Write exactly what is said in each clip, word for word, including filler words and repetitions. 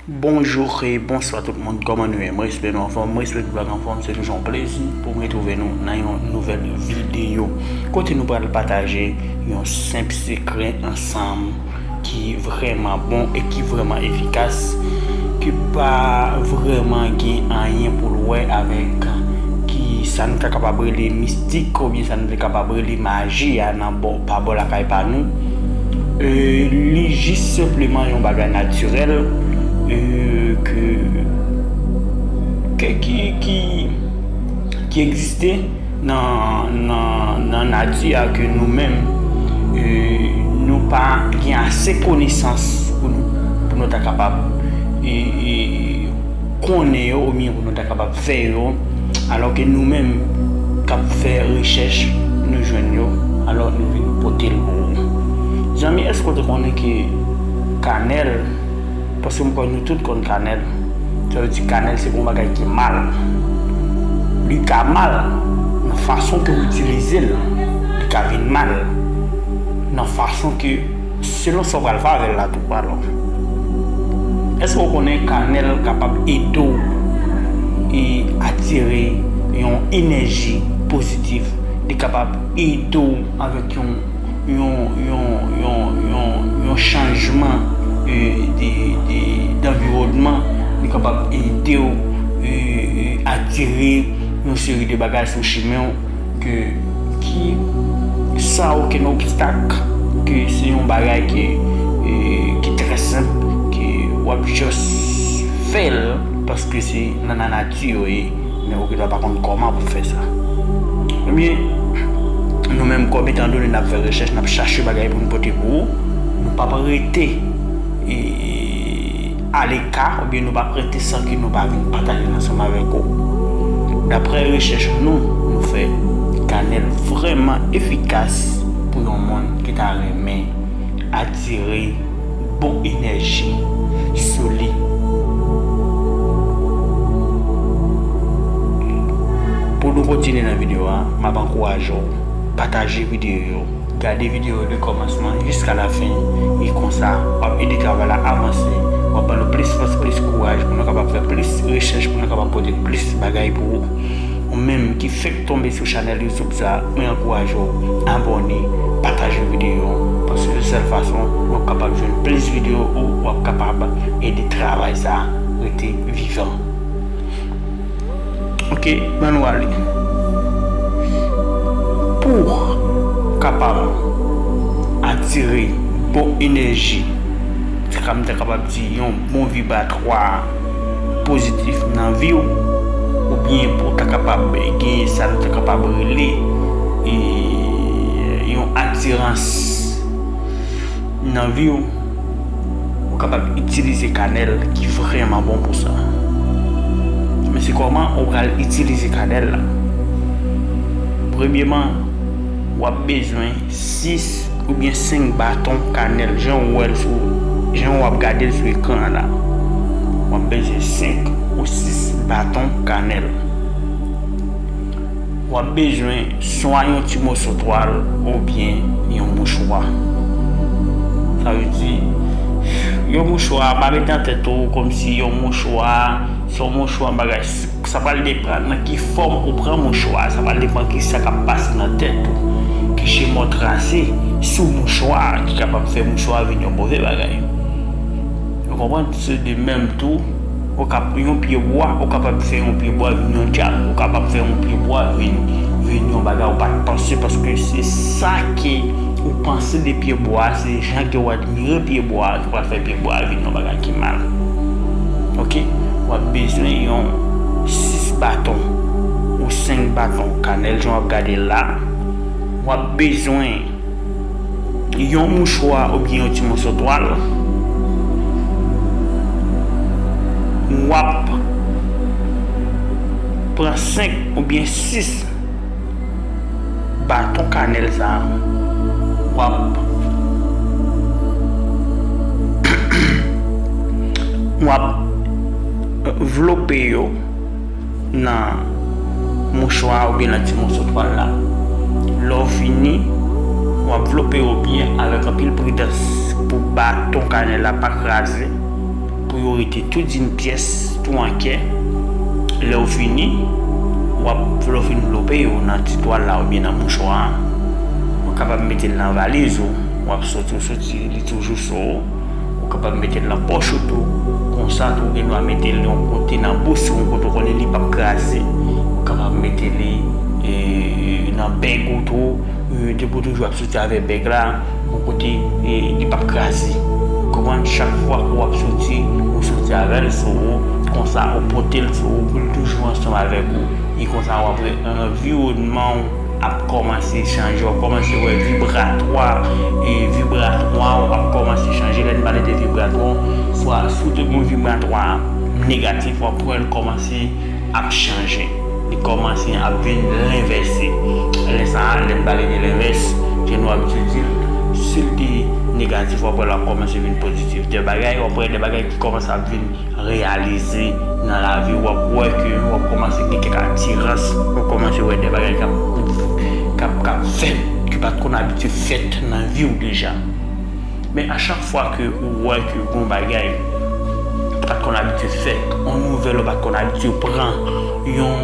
Bonjou e bonswa tout moun, kòman nou ye? Mwen espere nou anfòm, mwen espere tout bagay anfòm, se toujou yon plezi pou m retwouve nou nan yon nouvèl videyo kote nou pral pataje yon senp sekrè ansanm ki vrèman bon e ki vrèman efikas, ki pa vrèman gen anyen pou l wè avèk ki sa nou ta kapab rele mistik oubyen sa nou ta kapab rele maji a nan bò, pa bò lakay pa nou. E, li jis senpleman yon bagay natirèl, e, ke, ke, ki, ki, ki egziste nan, nan, nan nati a ke nou menm, e, nou pa gen ase konesans pou nou, pou nou ta kapab, e, e, konnen yo oubyen pou nou ta kapab fè yo, alò ke nou menm k ap fè rechèch, nou jwenn yo, alò nou vin pote l pou ou. Zanmi, èske w te konnen ke kanèl, paske m kwè nou tout konn kanèl, sa vle di kanèl se pa yon bagay ki mal. Li ka mal nan fason ke w itilize l, li ka vin mal nan fason ke selon sa w pral fè avè l la tou, alò. Èske w konnen kanèl kapab ede w e atire yon enèji pozitif? Li kapab ede w avèk yon, yon, yon, yon, yon, yon chanjman, e, de, de, danviwònman. Li kapab ede w, e, e, atire yon seri de bagay sou chimen w ke, ki san okenn obstak, ke se yon bagay ke, e, ki trè senp, ke w ap just fè l paske se nan, nan nati yo ye, men ou gendwa pa konn kòman pou fè sa. Ebyen, nou menm kòm etan done n ap fè rechèch, n ap chache bagay pou n pote pou ou, nou p ap rete, e, aleka, oubyen nou p ap rete san ke nou pa vin pataje l ansanm avèk ou. Daprè rechèch nou, nou fè kanèl vrèman efikas pou yon moun ki ta renmen atire bon enèji sou li. Pou nou kontinye nan videyo a, m ap ankouraje w pataje videyo yo. Gade videyo yo de kòmansman jiska lafen, e konsa, w ap ede travay la avanse, w ap ban nou plis fòs, plis kouraj pou nou kapab fè plis rechèch, pou nou kapab pote plis bagay pou ou. Ou menm ki fèk tonbe sou chanèl YouTube sa, mwen ankouraje w abòne, pataje videyo, paske se sèl fason w ap kapab jwenn plis videyo ou w ap kapab ede travay sa rete vivan. Ok, ban nou ale. Pou kapab atire bon enèji, se ka m ta kapab di yon bon vibatwa pozitif nan vi w, oubyen pou w ta kapab gen sa nou ta kapab rele, e, yon atirans nan vi w, ou kapab itilize kanèl ki vrèman bon pou sa. Men se kòman ou pral itilize kanèl la? Premyeman, w ap bezwen sis oubyen senk baton kanèl, jan w wè l sou, jan w ap gade l sou ekran an la. W ap bezwen senk ou sis baton kanèl. W ap bezwen swa yon ti moso twal oubyen yon mouchwa. Sa vle di, yon mouchwa, pa met nan tèt ou kòmsi yon mouchwa, se yon mouchwa, bagay, sa pral depann nan ki fòm ou pran mouchwa, sa pral depann ki sa k ap pase nan tèt ou, ki chema w trase sou mouchwa a, ki kapab fè mouchwa a vin yon move bagay. Ou konprann? Se de menm tou, ou kap, yon pye bwa, ou kapab fè yon pye bwa vin yon dyab, ou kapab fè yon pye bwa vin, vin yon bagay ou pa t panse, paske se sa ke ou panse de pye bwa a, se jan ke w admire pye bwa a, ki pral fè pye bwa a vin yon bagay ki mal. Ok? W ap bezwen yon sis baton ou senk baton kanèl, jan w ap gade l la. W ap bezwen yon mouchwa oubyen yon ti moso twal. W ap pran senk oubyen sis baton kanèl sa a. W ap, w ap vlope yo nan mouchwa a oubyen nan ti moso twal la. Lè w fini, w ap vlope yo byen avèk anpil pridans pou baton kanèl la pa kraze. Pou yo rete tou di n pyès, tou an kè. Lè w fini, w ap, lè w fin vlope yo nan ti twal la oubyen nan mouchwa a, ou kapab mete l nan valiz ou, w ap soti, w soti, li toujou sou ou. Ou kapab mete l nan pòch ou tou. Konsa tou, ou gen dwa mete l yon kote nan bous ou, yon kote ou konnen li p ap kraze. Ou kapab mete li, e, nan bèg ou tou. E, depi w toujou ap soti avèk bèg la, yon kote, e, li p ap kraze. Konprann? Chak fwa ke w ap soti, ou soti avè l sou ou. Konsa, ou pote l sou ou pou l toujou ansanm avèk ou. E konsa, w ap wè anviwònman w ap kòmanse chanje, w ap kòmanse wè vibratwa, e vibratwa w ap kòmanse chanje. Lè n pale de vibratwa, swa si w te gen yon vibratwa negatif, w ap wè l kòmanse ap chanje. Li kòmanse ap vin lenvèse. Lè sa a, lè n pale de lenvès, jan nou abitye di l, si l te negatif, w ap wè l ap kòmanse vin pozitif. De bagay, w ap wè de bagay ki kòmanse ap vin reyalize nan lavi w, w ap wè ke w ap kòmanse gen kèk atirans, w ap kòmanse wè de bagay k ap, k ap, k ap fèt, ki pa t konn abitye fèt nan vi w deja. Men a chak fwa ke ou wè ke yon bagay ki pa t konn abitye fèt, yon nouvèl ou pa t konn abitye pran, yon,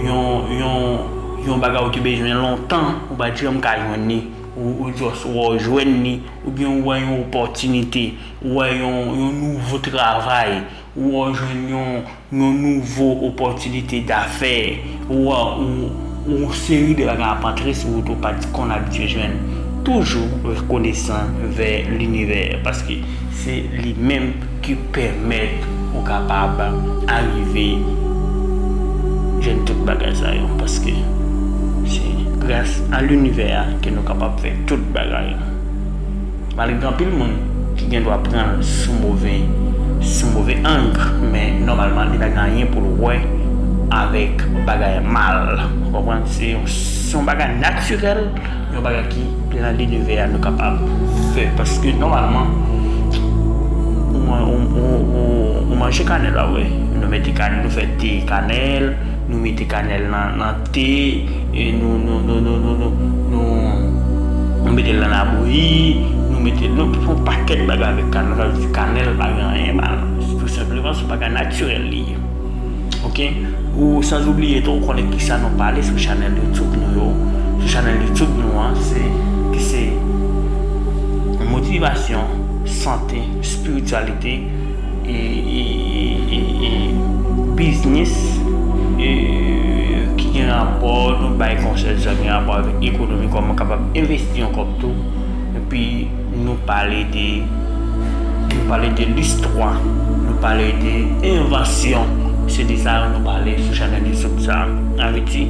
yon, yon, yon bagay ou te bezwen lontan, ou pa t janm ka jwenn li, ou, ou just wè w jwenn li, oubyen ou wè yon opòtinite, ou wè yon, yon nouvo travay, ou wè w jwenn yon, yon nouvo opòtinite dafè, ou wè yon, yon seri de bagay ap antre sou wout ou pa t konn abitye jwenn. Toujou rekonesan vè linivè, paske se li menm ki pèmèt ou kapab arive jwenn tout bagay sa yo, paske se gras a linivè a ke nou kapab fè tout bagay. Malgre gen anpil moun ki gen dwa pran l sou move, sou move ang, men nòmalman, li pa gen anyen pou l wè avèk bagay mal. Ou konprann? Se yon, se yon bagay natirèl, yon bagay ki nan linivè a nou kapab fè. Paske nòmalman, ou, ou, ou, ou, ou manje kanèl, pa vre? Nou mete kanèl, nou fè te kanèl, nou mete kanèl nan, nan te, e nou, nou, nou mete l nan labouyi, nou mete, nou fè yon pakèt bagay avèk kanèl. Sa vle di kanèl pa gen anyen mal. Tou senpleman, se yon bagay natirèl li ye. Ok? Ou, san oubliye tou, ou konnen kisa nou pale sou chanèl YouTube nou yo. Sou chanèl YouTube nou an, se, ki se motivasyon, sante, espirityalite, e, e, e, e, e biznis, e, ki gen rapò, nou bay konsèy sa gen rapò avèk ekonomi, kòman w kapab envesti yon kòb tou. Epi nou pale de, nou pale de listwa, nou pale de envansyon. Se de sa yo nou pale sou chanèl YouTube sa. Sa vle di,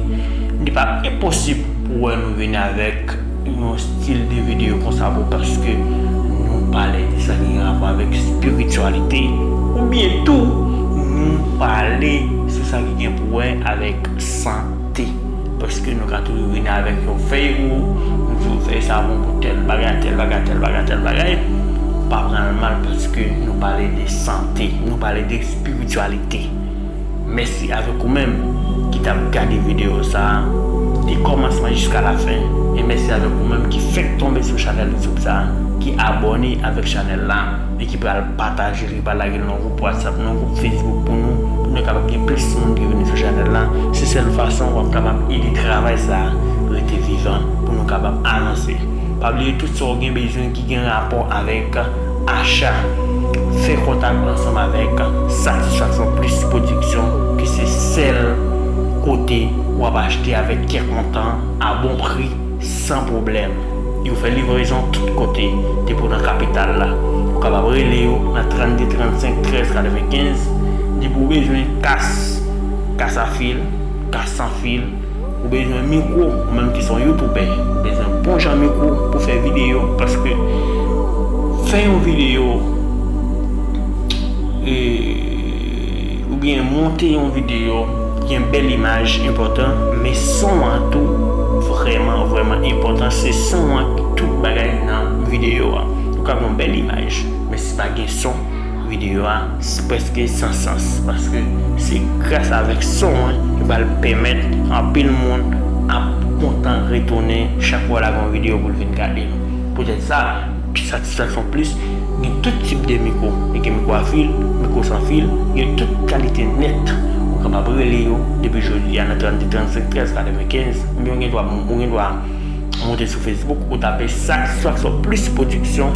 li pa enposib pou wè nou vini avèk yon stil de videyo konsa pou, paske nou pale de sa ki gen rapò avèk espirityalite, oubyen tou nou pale sou sa ki gen pou wè avèk sante. Paske nou ka toujou vini avèk yon fèy wou, nou di fèy sa bon pou tèl bagay, tèl bagay, tèl bagay, tèl bagay. Pa pran l mal paske nou pale de sante, nou pale de espirityalite. Mèsi avèk ou menm ki t ap gade videyo sa a, de kòmansman jiska lafen. E mèsi avèk ou menm ki fèk tonbe sou chanèl YouTube sa a, ki abòne avèk chanèl la, e ki pral pataje l, ki pral lage l nan gwoup WhatsApp, nan gwoup Facebook pou nou, pou nou kapab gen plis moun ki vini sou chanèl la. Se sèl fason w ap kapab ede travay sa a rete vivan, pou nou kapab avanse. Pa bliye tout sa w gen bezwen ki gen rapò avèk acha. Fè kontak ansanm avèk Satisfaction Plus Production, ki se sèl kote w ap achte avèk kè kontan, a bon pri, san pwoblèm. Yo fè livrezon tout kote, depi w nan kapital la. Ou kapab rele yo nan trannde trannsenk trèz katrevenkenz, depi w bezwen kas, kas a fil, kas san fil, ou bezwen mikwo, ou menm ki se yon youtubè, ou bezwen bon jan mikwo pou fè videyo, paske fè yon videyo, e, oubyen monte yon videyo, gen bèl imaj enpòtan, men son an tou vrèman, vrèman enpòtan. Se son an ki tout bagay nan videyo a. Ou ka gen yon bèl imaj, men si pa gen son, videyo a s-, prèske san sans, paske se gras avèk son an ki pral pèmèt anpil moun ap kontan retounen chak fwa w lage yon videyo pou l vin gade l. Poutèt sa, Satisfaction Plus Gen tout tip de mikwo. Gen mikwo a fil, mikwo san fil, gen tout kalite nèt. Ou kapab rele yo depi jodi a nan trannde trannsenk trèz katrevenkenz, oubyen ou gen dwa, ou gen dwa monte sou Facebook, ou tape Satisfaction Plus Production.